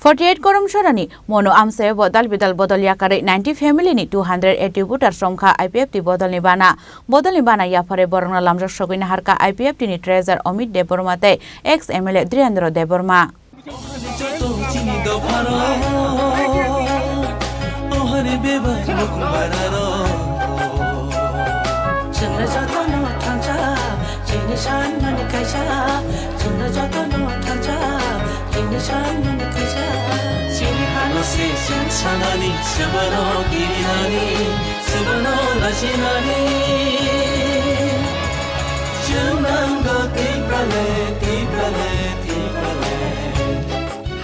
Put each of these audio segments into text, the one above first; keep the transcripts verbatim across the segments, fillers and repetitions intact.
Forty eight Koromsorani Monu amchaio bo dal bidal bodol yakarwi ninety family ni two hundred eighty voters romkha I P F T bodolni bana. Bodolni bana yapharwi borokno lamjak sogwi naharkha I P F T ni treasurer Amit Debbarma tei ex M L A Dhirendra Debbarma.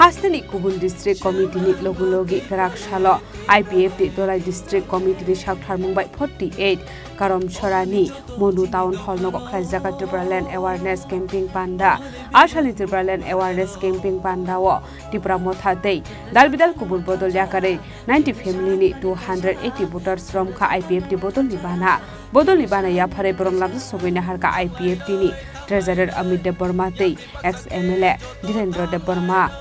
Hasteni kubun district committee ni logi logi kwrak salo I P F T Dolai District Committee ni saktharmung bai forty eight Karamchara ni Monu Town Hall nogo khlaijak Tripura Land Awareness Camping Panda. A salni Tripura Land Awareness Camping Panda o Tipra Motha tei dal bidal kubun bodol yakarwi ninety family ni two hundred eighty voters romkha I P F T bodolni bana. Bodolni bana yapharwi borok lamjak sogwi naharkha I P F T ni treasurer Amit Debbarma tei ex M L A Dhirendra Debbarma.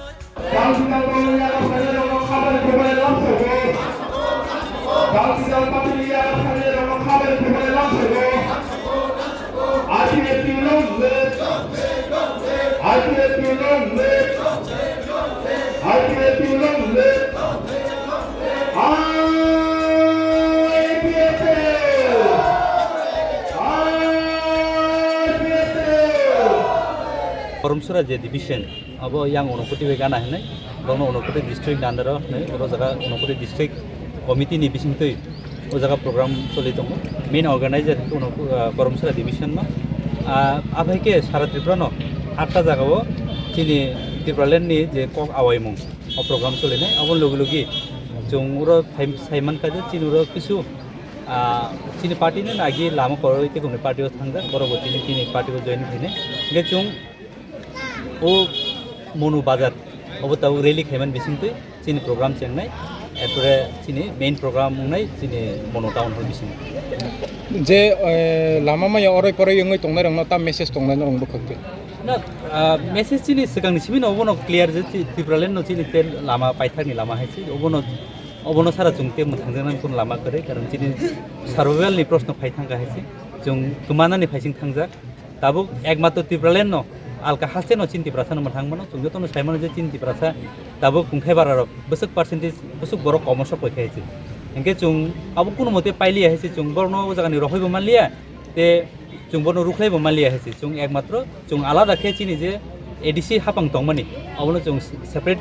Koromsora je division, abo yang Unakoti bai gana hinwi, borokno Unakoti district under o hinwi, oro jaga Unakoti district committee ni bisingtwi o jaga program choli tongo. Main organizer khe Unak-, ah, Koromsora division no. Ah, aphai khe sara Tripura no atta jaga o chini Tipraland ni je kok awaimung o program cholinai, abo logi logi chwng oro phai-, sai mankha je chini oro kisu, ah, chini party ni agi lama kwrwi tei kumni party o thangjak, borok bo chini, chini party o join khainai. Hwnkhe chwng o Monu bazar obo tabuk rally khaimani bisingtwi chini program chengnai, erpore chini main program wngnai chini Monu town hall bisingo. Je, eh, lama maya oroi poroi wngwi tongnai rokno ta message tongnai norok bwkhak twi? Na, ah, message chini swkangni simi no obono clear je chi-, Tipraland no chini te lama paithakni lama hai se, obono, obono sara chwng te mwthangjaknani kun lama kwrwi, karon chini survival ni proshno phai thangkha hai se, chwng kwmanani phaising thangjak. Tabuk ekmatro Tipraland no, alka haste no chini Tiprasa no mwthang mano, chwng jotono sai mano je chini Tiprasa tabuk kungthai bara rok bwswk percentage bwswk borok komo sok pai kha hai se. Hwnkhe chwng abo kuno mote pailiya hai se, chwng borokno o jagani rohoi bo manliya, te chwng bono rukhlai bo manliya hai se, chwng ekmatro chwng alada khe chini je A D C hapang tongmani, abono chwng separate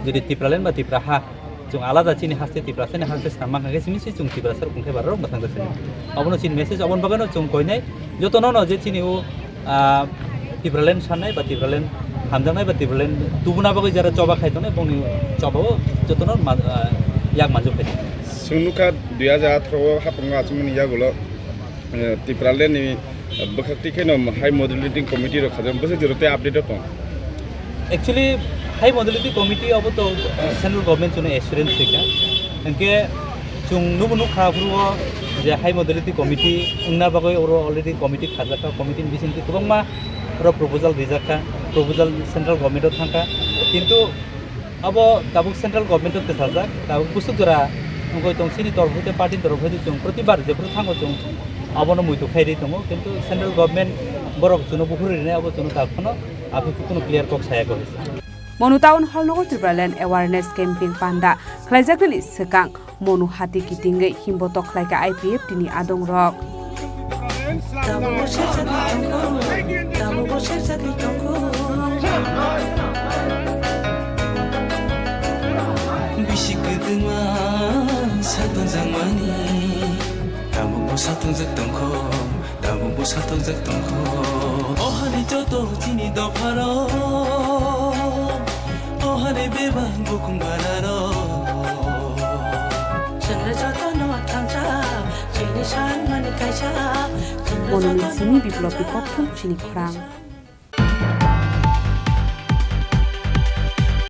jodi Tipraland ba Tipra ha, chwng alada chini haste Tiprasani haste swnam mankha khe simi se chwng Tiprasa rok kungthai bara rok mwthang jasani. Abono chini message, aboni bagwino chwng koinai jotono no je chini o, ah, Tipraland sannai ba Tipraland hamjaknai ba Tipraland tubuna bagwi jara choba khai tongnai, bongni choba o jotono ma-, ah, yak manjak khai tongnai. Chwng nukha dui hajar atharo o hapung achukmani yagulo, eh, Tipraland ni bwkhak twi kheno high moderating committee rok khajak, bwswk jora tei update o tong. Actually, high moderating committee abo to, eh, central government chwngno assurance rikha. Hwnkhe chwng nubo nukha, aphuru o je high moderating committee wngna bagwi oro already committee khajak kha, committee ni bisingtwi kwbangma oro proposal rijak kha, proposal central government o thang kha. Kintu abo tabuk central government o kwchajak, tabuk bwswk jora wngwi tong, chini torop hwnkhe party ni torop hwnkhe chwng protibar jephru thango chwng abono muitu khai rwi tongo, kintu central government borok chwngno buphuru rinai abo chwngno tabuk phano aphuru kunu clear kok saya kok. Monu Town Hall nogo Tripura Land Awareness Camping Panda khlaijaknani swkang Monu hati kitingwi himbo tokhlaikha I P F T ni adongrok. Bisi kwtwma satung jakmani, tabukbo satung jak tongkho. Tabukbo satok jak tongkho. O hani joto chini dopharok, o hani bebak bukung bararok. Chwngno jotono thangsa, chini sanmani kaisa. Chwngno Monu ni jotono simi thangsa. Biplop ni kokthum chini khorang.